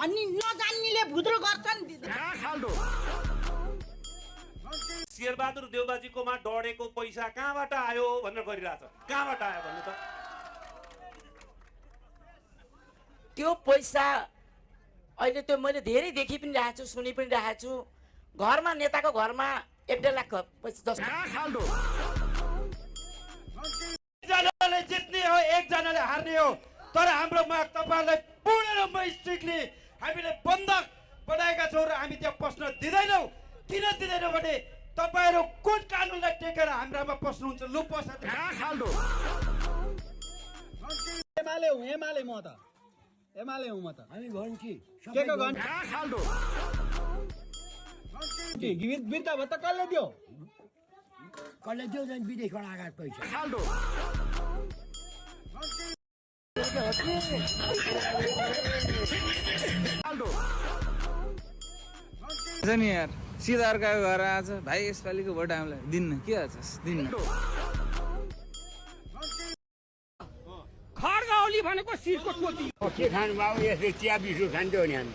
अनि नजान्नेले भुद्रो गर्छन्। शेरबहादुर देउबाजीकोमा डढेको पैसा कहाँबाट आयो भनेर गरिरहेछ। कहाँबाट आयो भन्नु त? त्यो पैसा अहिले त्यो मैले धेरै देखि पनि राखेको छु, सुनि पनि राखेको छु। घरमा नेताको घरमा 1.5 लाख पैसा एकजनाले जित्ने हो, एकजनाले हार्ने हो। तर हाम्रो माग तपाईहरुलाई पूर्ण रूपमा स्ट्रिक्टली हामीले बन्धक बनाएका छौँ र हामी त्यहाँ पस्न दिदैनौँ। किन दिदैनौँ भने तपाईहरु कुन कानुनलाई टेकेर हाम्रामा पस्नुहुन्छ? लु पस्छ एमाले हुँ, एमाले म त एमाले हुँ म त। हामी घन्टी के को घन्टी वृद्ध भत्ता कसले दियो? कसले दियो झन् विदेशबाट आएको पैसा नि यार सिधा अर्काको घर आज भाइ यसपालिको भोट हामीलाई दिन्न के आछस् दिन्न। खड्गौली भनेको सिरको टोपी के खानु बाबु यसले चिया बिस्कुट खान्थ्यो नि हामी